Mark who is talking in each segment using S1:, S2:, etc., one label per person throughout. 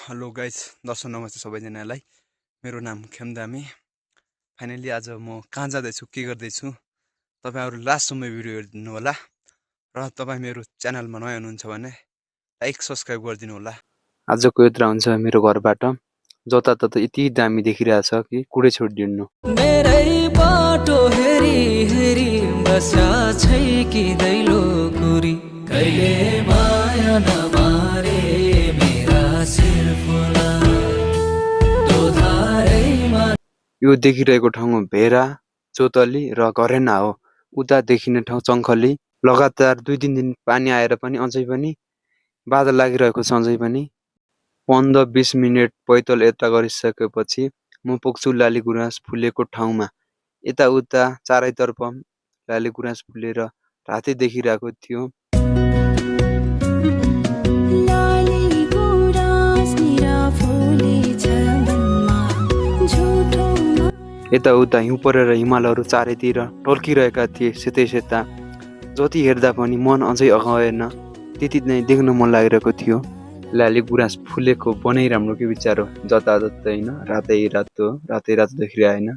S1: Hello guys, दर्शक नमस्ते सबैजनालाई। मेरो नाम खेमदामी। फाइनली आज म कहाँ जाँदैछु, के गर्दैछु, तपाईहरु लास्टसम्म भिडियो हेर्नु होला। र तपाई मेरो च्यानलमा नयाँ हुनुहुन्छ भने लाइक सब्स्क्राइब गरिदिनु होला।
S2: आजको यात्रा हुन्छ मेरो घरबाट जताततै यति दामी देखिरहेछ कि कुडै छोडिदिनु।
S3: मेरै बाटो हेरी हेरी बस्या छै कि दैलो कुरी, कहिले माया नमारे मेरा सिर्फुला दोधारैमा।
S2: यो देखिरहेको ठाउँ भेरा, चोतली र घरेना हो। उता देखिने ठाउँ चङ्खली। लगातार 2-3 दिन पानी आएर पनि अझै पनि बादल लागिरहेको छ। अझै पनि 15-20 मिनेट पैदल यात्रा गरिसकेपछि म पुग्छु लालीगुराँस फुलेको ठाउँमा। यताउता चारैतर्फ लालीगुराँस फुलेर रातै देखिरहेको थियो। यताउता हिउँ परेर हिमालहरू चारैतिर टल्किरहेका थिए, सेतै सेता। जति हेर्दा पनि मन अझै अघाएन, त्यति नै देख्न मन लागिरहेको थियो। लालीगुराँस फुलेको बनै राम्रो के विचार हो, जताततै होइन, रातै रातो देखिरहेको होइन।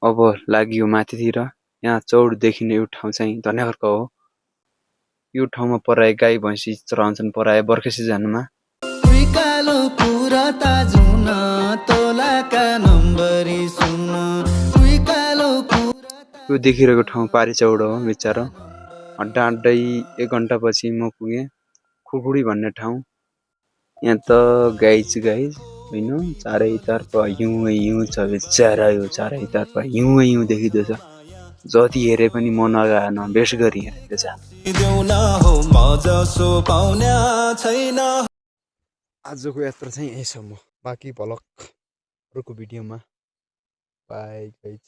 S2: अब लाग्यो माथितिर। यहाँ चौड देखिने यो ठाउँ चाहिँ धन्यघरको हो। यो ठाउँमा पराए गाई भैँसी चराउँछन् पराए बर्खे सिजनमा। यो देखिरहेको ठाउँ पारी चौड हो विचार। डाँड्दै 1 घण्टापछि म पुगेँ खुकुडी भन्ने ठाउँ। यहाँ त गाई होइन, चारैतर्फ हिउँ छ बिचारा। यो चारैतर्फ हिउँ देखिँदैछ। जति हेरे पनि मन लगाएन, बेस गरी हेरेको छ।
S1: आजको यात्रा चाहिँ यहीसम्म, बाँकी भलक अर्को भिडियोमा। By guys.